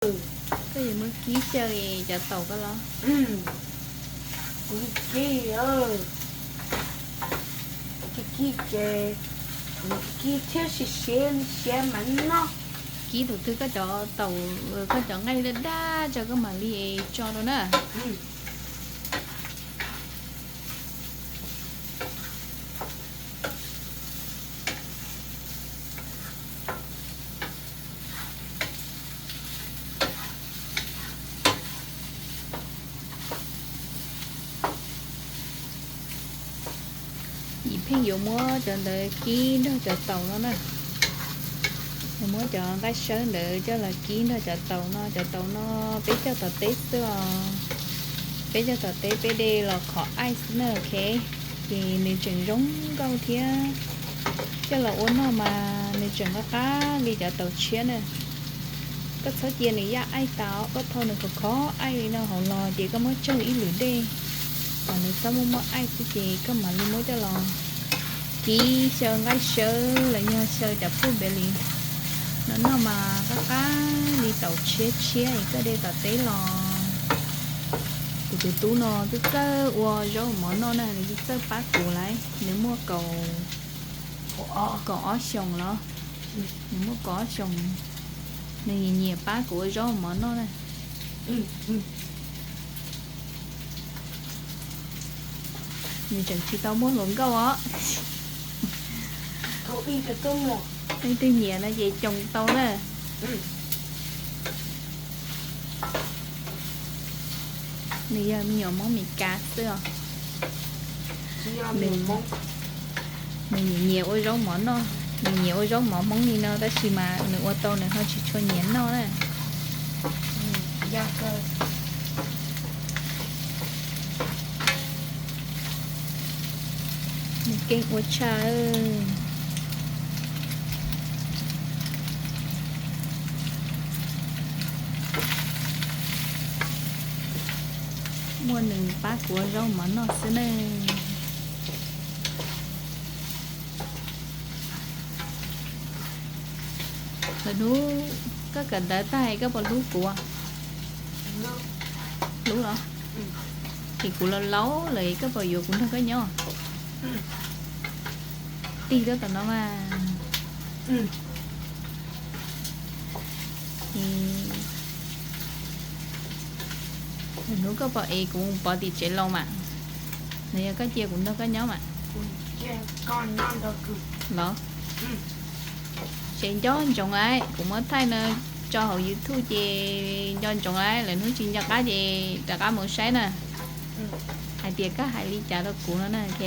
Koj yuav muab kib xyaw cov taum koj los? Kuv kib, kib, kib ces kib thiab siav siav mas noj. Kib thaum twg koj cov taum, koj cov nqaij daj daj tso koj mam li tso rau na. Yim Pheej yuav muab cov ntawd kib nrog cov taum no na. Yuav muab cov nqaij sawb ntawd coj los kib nrog cov taum no. Cov taum no peb coj tom teb xwb os. Peb coj tom teb peb de los qhov aij xwb na, ok. Ces nws tseem zoo nkauj thiab. Coj los ua noj mas nws tseem qab qab li cov taum tshiab na. Koj txhob cia nws yaj aij tas, koj thau nws khov khov aij li no hauv los ces koj muab tsawg ib lwm dej kom nws txhob muaj muaj aij xwb ces koj mam li muab coj los kib xyaw nqaij sawb los yog xyaw cov phuj npias li no noj mas qab qab li taum tshiab tshiab es koj de tom teb los. Kuv tus tub no twb txawj ua zaub mov noj na, nws twb txawj pab kuv lawm, nws muaj kaum, kaum ob xyoos los, nws muaj kaum ob xyoos, nws nyiam pab kuv ua zaub mov noj na. Nws tseem tsis tau muaj hluas nkauj os. Leej twg nyiam no ces coom tau na. Nws yog me nyuam Hmoob Mes Kas xwb os. Nws nyiam nyiam ua zaub mov noj, nws nyiam ua zaub mov Hmoob li no tab sis mas nws ua tau nws ho tsis tshua nyiam noj na. Nws keej ua tshaj. Muaj nws pab kuv ua zaub mov noj xwb ne. Lwm hnub koj kawm ntawv tag koj puas hlub kuv? Hlub los? Ces kuv laus laus lawm koj puas yuav kuv nrog koj nyob? Tig tuaj tom no mas. Lwm hnub koj pom es kuv mus pov tim tsev laus mas, los yog koj cia kuv nrog koj nyob mas. Los, tsev nco ntsoov lawm, kuv muab thaij no tso hauv YouTube ces nco ntsoov lawm, lwm hnub tsis nco qab ces rov qab mus saib na, hais tias koj hais li cas rau kuv no na, ok.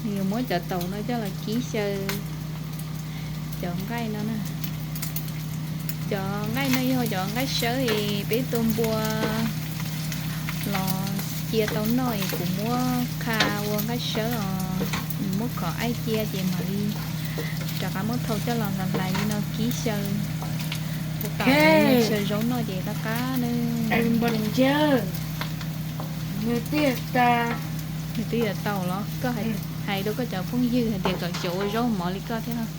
Nws yuav muab cov taum no coj los kib xyaw cov nqaij no na. Cov nqaij no yog cov nqaij sawb es peb tua npua los cia tau noj es kuv muab kha ua nqaij sawb os. Nws muab khov aij cia ces mam li rov qab muab thau coj los hlais hlais li no kib xyaw. Ua tom xyaw zaub noj ces qab qab na. Nws twb yuav tau los koj hais rau koj cov phooj ywg hais tias kom xyaum ua zaub mov li koj thiab.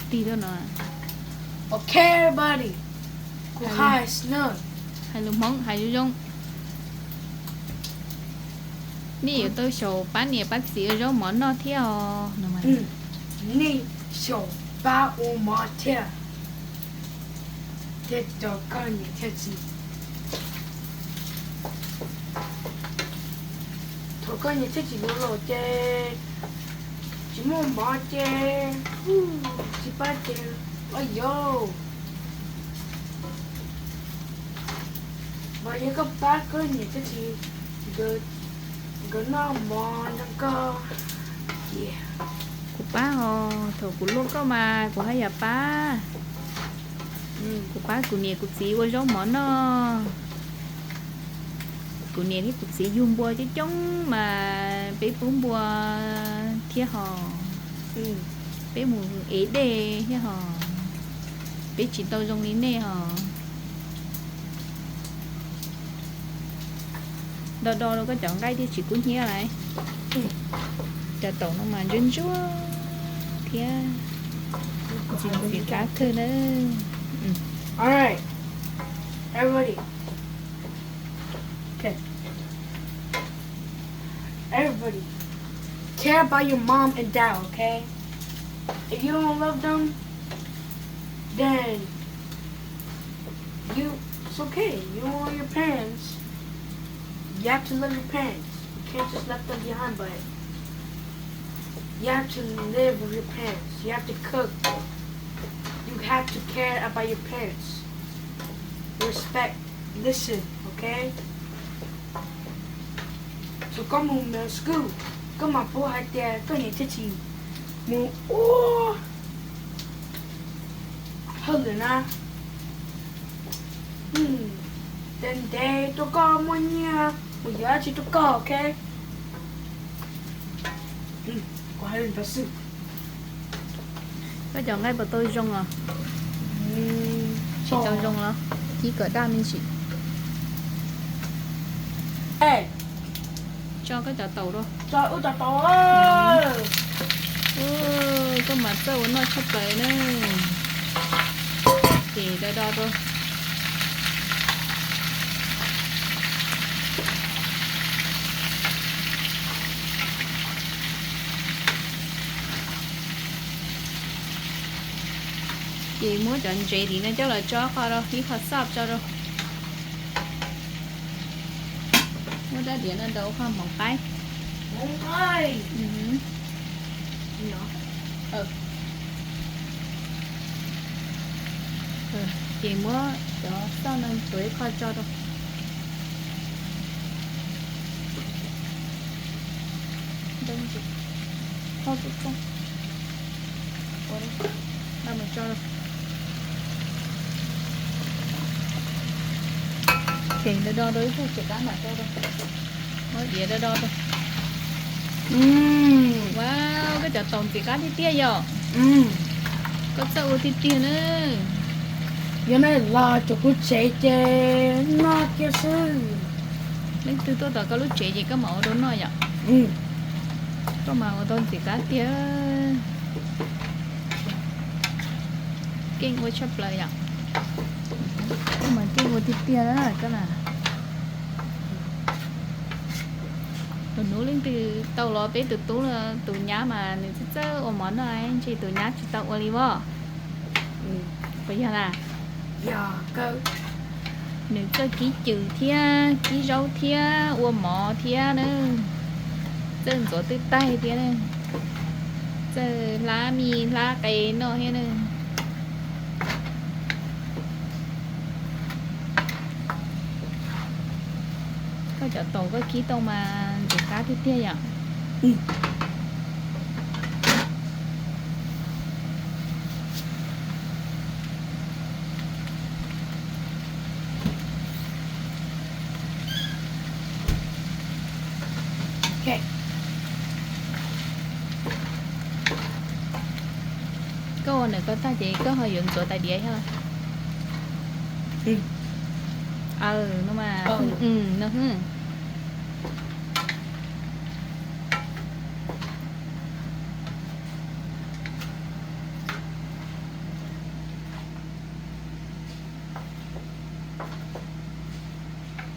Tig tuaj no. Hais lus Hmoob hais zoo zoo. Nej yuav tau xyaum pab niam pab txiv ua zaub mov noj thiab os no. Nej xyaum pab ua mov thiab, thiab cov koj niam thiab txiv. Thaum koj niam thiab txiv laus laus ces tsis muaj mov ces tsis pab ces, o yau, mas yog koj pab koj niam thiab txiv nkawd noj mov nrog koj ces. Kuv pab os, thaum kuv luaj koj mas kuv haj yam pab. Kuv pab kuv niam kuv txiv ua zaub mov noj. Kuv niam thiab kuv txiv yug npua coob coob mas peb pub npua thiab hos. Peb mus ev dej thiab hos. Peb tsis tau zoo li nej hos. Do do rau koj cov nqaij thiaj tsis kub hnyiab lauj. Cov taum no mas ntsuab ntsuab. Thiab ntxim ntxim qab kawg na. All right, everybody. Okay. Everybody, care about your mom and dad, okay? If you don't love them, then you, it's okay. You are your parents. You have to love your parents. You can't just left them behind, but you have to live with your parents. You have to cook. You have to care about your parents. Respect. Listen, okay? Thaum koj mus middle school, koj mam paub hais tias koj niam thiaj tsis mus ua hauj lwm na. Ntev ntev rau koj muaj nyiaj mus yuav dab tsi rau koj, okay? Kuv hais li ntawd xwb. Koj cov nqaij puas tau zoo os? Tsis tau zoo los kib kom daj me ntsis. Tso koj cov taum rau. Koj mas txawj ua noj tshaj plaws na. Ces do do rau. Ces muab cov ntsev tim no coj los tso qho rau ib qho xaj tso rau. Muab rab diav no rau qho hmoov qaib. Ces muab cov xaj no ntxuav ib qho tso rau. Ces do do rau ib tug tsev kab nram rau rau. Muab diav do do rau. Wow, koj cov taum ntxim qab tiag tiag yom. Koj txawj ua tiag tiag na. Yog nej los cov kuv tsev ces noj kiag xwb. Leej twg tuaj tom koj lub tsev ces koj mam ua rau noj yom. Koj mas ua tau ntxim qab tiag. Keej ua tshaj plaws yom. Koj mas keej ua tiag tiag koj na. Lwm hnub leej twg tau los peb tus tub, tus nyab mas nws txawj txawj ua mov noj, ntshe tus nyab tsis tau ua li os. Puas yog na? Nws txawj kib cws thiab kib zaub thiab ua mov thiab na. Txawj ntxuav twj taig thiab na. Txawj hlab mis hlab qe noj thiab na. Koj cov taum koj kib tau mas ntxim qab tiag tiag yom. Koj ua ntawm koj tag ces koj ho yuav ntxuav tais diav thiab los? Aw, no mas, no.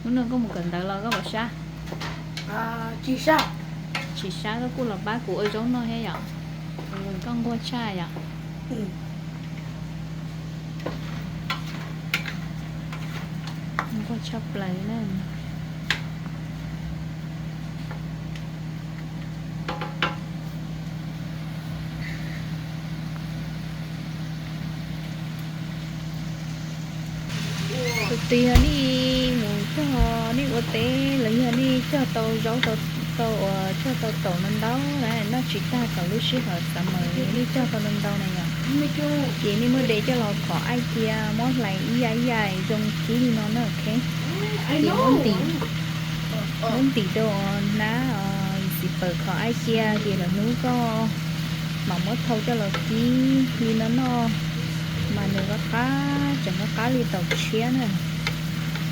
Hnub no koj mus kawm ntawv los koj puas sab? Tsis sab, koj kuj los pab kuv ua zaub noj thiab yom. Koj nquag tshaj yom. Nquag tshaj plaws na. Tus twg yog nej mus cog nej ua teb los yog nej cog tau zaub, tau uas cog tau taum no ntau na, noj tsis tag thaum lub sij hawm summer nej cog tau ntau ntau na yom, ces nej muab de coj los khov aib cia, muab hlais ib yam ib yam zoo kib li no na, ok. Ces muab ntim, muab ntim rau hnab zipper khov aib cia, ces lwm hnub koj mam muab thau coj los kib li no noj, mas nws qab qab, tseem qab qab li taum tshiab na.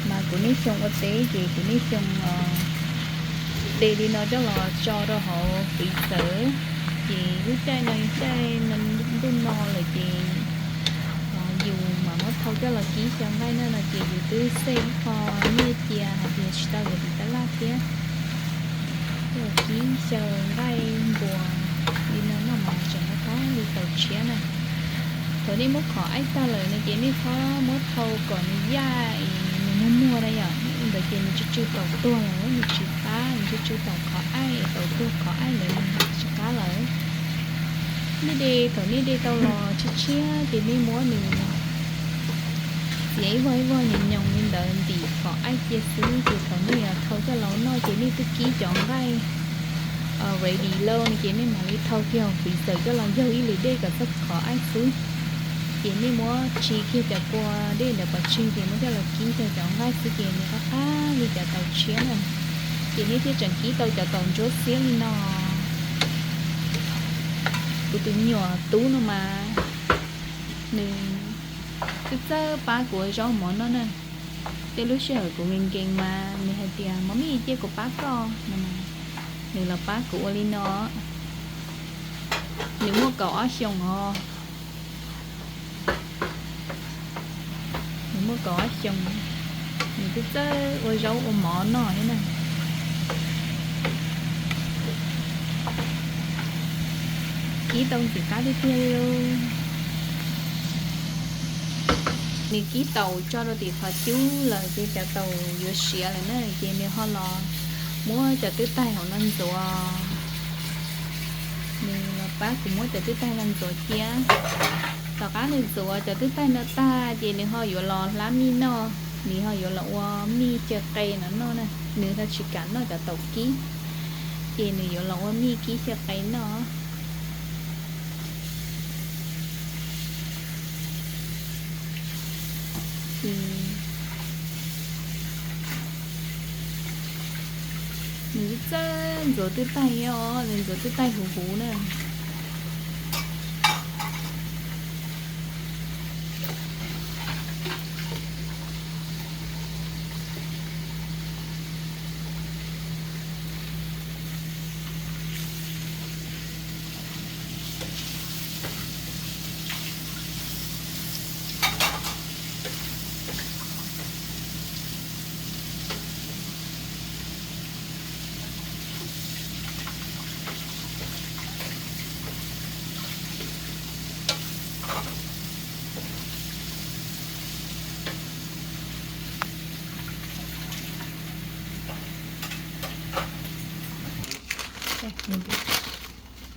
Mas kuv niaj xyoo ua teb ces kuv niaj xyoo de li no coj los tso rau hauv freezer, ces lub caij no caij no Coj los kib xyaw nqaij no no ces yus twb xej ib qho nyiaj cia hais tias tsis tau yuav tiv tab laj thiab. Coj los kib xyaw nqaij npuas li no noj mas tseem qab qab li taus tshiab na. Thaum nej muab qhov aib tag lawm no ces nej txhob muab thau kom nws yaj es nws muag muag na yom, ntawd ces nws tsw tsw taus tuag lawm, nws tsis qab, nws tsw tsw taus qhov aib es taus tuag qhov aib ntawd nws tsis qab lawm. Nej de, thaum nej de tau los tshiab tshiab ces nej muab nws txiav ib vog ib vog nyoos nyoos li ntawd ntim qhov aib cia xwb, ces thaum nej yuav thau coj los noj ces nej twb kib cov nqaij ready lawm no ces nej mam li thau kiag hauv freezer coj los yaug ib lwm dej kom txog qhov aib xwb. Ces nej muab tsis kiag cov kua dej ntawd pov tseg ces muab coj los kib kiag cov nqaij xwb ces nws qab qab li cov taus tshiab na. Ces nej thiaj tseem kib tau cov taus ntsuab xiab li no. Kuv tus me nyuam tub no mas nws twb txawj pab kuv ua zaub mov noj na. Tej lub sij hawm kuv nkees nkees mas nws hais tias, Mov mij, cia kuv pab koj no. Nws los pab kuv ua li no. Nws muaj kaum ob xyoos os. Nws muaj kaum ob xyoos, nws twb txawj ua zaub ua mov noj thiab na. Kib tau ntxim qab tiag tiag li lauj. Nws kib taus tso rau tim qhov cub lawm ces cov taus yuav siav lawm na ces nws ho los muab cov twb taig hauv no ntxuav. Nws los pab kuv muab cov twb taig no ntxuav cia. Tom qab nws ntxuav cov twb taig no tag ces nws ho yuav los hlab mij noj, nws ho yuav los ua mij xyaw qe no noj na. Nws ho tsis kam noj cov taus kib, ces nws yuav los ua mij kib xyaw qe noj. Nws txawj ntxuav twb taig thiab os, nws ntxuav twb taig huv huv na.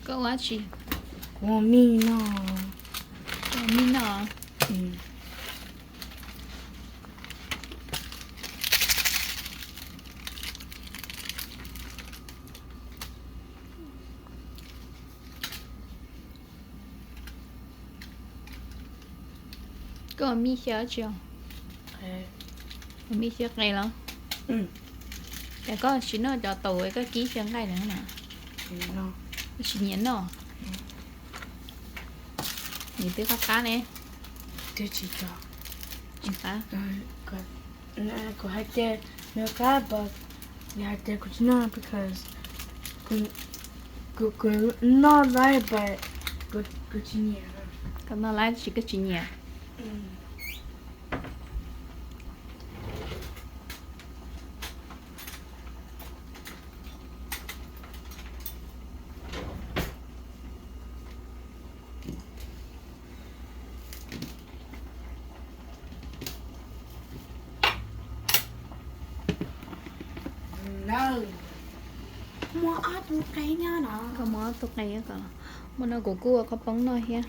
Koj ua dab tsi? Kuv ua mij noj. Ua mij noj. Koj ua mij xyaw dab tsi os? Ua mij xyaw qe los? Cas koj tsis noj cov taus koj kib xyaw nqaij na? Koj tsis nyiam noj? Nws twb qab qab ne. Tsis qab. Kuv hais tias nws qab, but nws hais tias kuv tsis noj because kuv, kuv noj lawm, but kuv tsis nyiam. Koj noj lawm tab sis koj tsis nyiam. Koj muab ob tug qe kom, muaj no kuv kuj ua qhob poob noj thiab.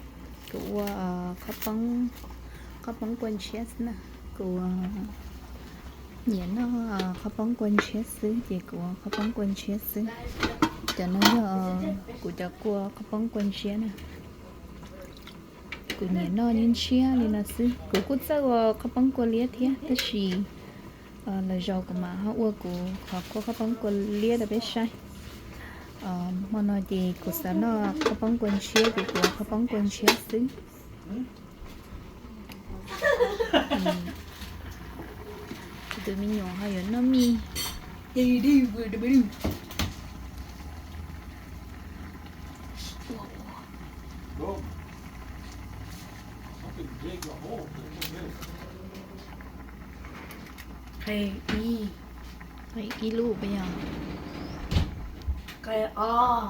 Kuv ua qhob poob, qhob poob kua ntshiab xwb na. Kuv nyiam noj qhob poob kua ntshiab xwb ces kuv ua qhob poob kua ntshiab xwb. Cov no yog kuv cov kua qhob poob kua ntshiab na. Kuv nyiam noj ntshiab li no xwb. Kuv kuj txawj ua qhob poob kua liab thiab tab sis lwm zaus kuv mam ho ua kuv qhov kua qhob poob kua liab rau peb saib. Hmo no ces kuv xav noj qhob poob kua ntshiab ces kuv ua qhob poob kua ntshiab xwb. Kuv tus me nyuam ho yuav noj mij. Qe ib, qe ib lub puas yog? Qe ob.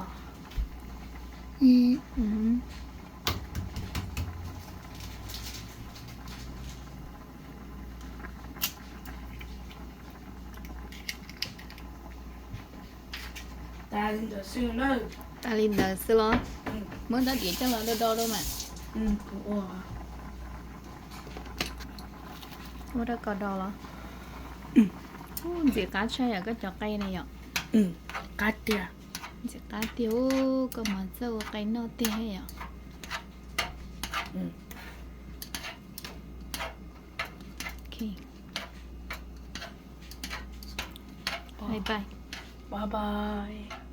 Tas li ntawd xwb los? Muab rab diav coj los do do rau mas. Muab rab ko do los. Ntxim qab tshaj yom koj cov qe na yom. Qab tiag. Ntxim qab tiag, koj mas txawj ua qe noj tiag yom. Bye bye. Bye bye.